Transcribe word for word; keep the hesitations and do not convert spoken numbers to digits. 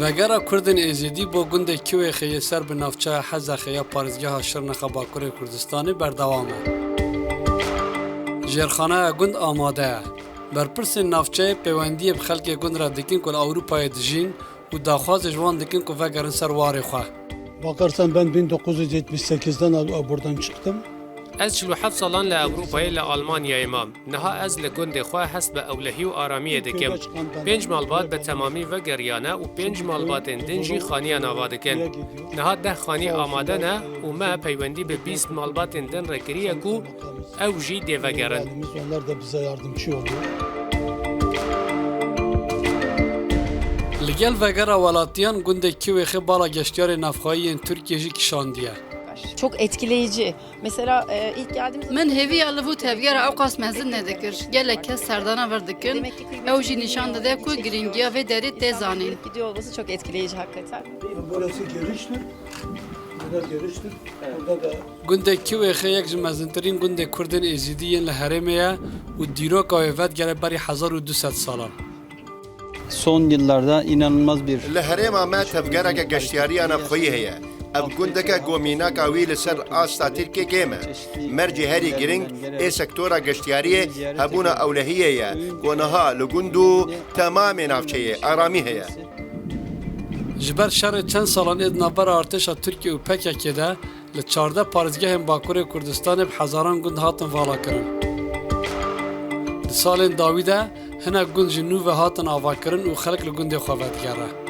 Vegera Kurdên Êzidî bo gundê Kiwêxê yê ser bi navçeya Hezexê ya parêzgeha Şirnexa Bakurê Kurdistanê berdewam e. Jêrxaneya gund amade ye. Berpirsên navçeyê pêwendiyê bi xelkê gund re dikin ku li Ewropayê dijîn û daxwazê ji wan dikin ku vegerin ser warê xwe. Bakarsan ben bin dokuz yüz yetmiş sekizden al-, buradan çıktım. Ez çil û heft salan li Ewropayê li Almanyayê mam. Niha ez li gundê xwe hest bi ewlehî û aramiyê dikim. Pênc malbat bi temamî vegeriyane û pênc malbatên din jî xaniya nava dikin. Niha deh xanî amade ne û me peywendî bi bîst malbatên din re kiriye ku ew jî dê vegerin. Onlar da bize yardımcı oluyor. Li gel vegera welatiyan gundê Kiwêxê bala geştiyarê navxweyî yên Tirkiyê jî kişandiye. Çok etkileyici. Mesela, e, ilk geldiğimiz Min hêviya li vû tevgera ewqas mezin nedikir. Gelek kes serdana vir dikin. Ew jî nîşan dide ku girîngiya vê derê tê zanîn. Gidiyor olması çok etkileyici hakikaten. Burası giriştir. Burada giriştir. Burada da Gundê Kiwêxê yek ji mezintirîn gundê Kurdên Êzidî yên li herêmê ye û dîroka wê vedgere berî hezar û du sed salan. Son yıllarda inanılmaz bir Li herêma me tevgereke geştiyariya navxweyî heye. Ev gundeke ku mînaka wî li ser asta Tirkiyê kêm e. Mercê herî girîng ê sektora geştiyariyê hebûna ewlehiyê ye ku niha li gund û temamê navçeyê aramî heye. Ji ber şerê çend salan ê di navbera artêşa Tirkiye û P K K de li çardeh parêzgehên Bakurê Kurdistanê bi hezaran gund hatin valakirin. Di salên dawî de hinek gund ji nû ve hatin avakirin û xelk li gundê xwe vedigere.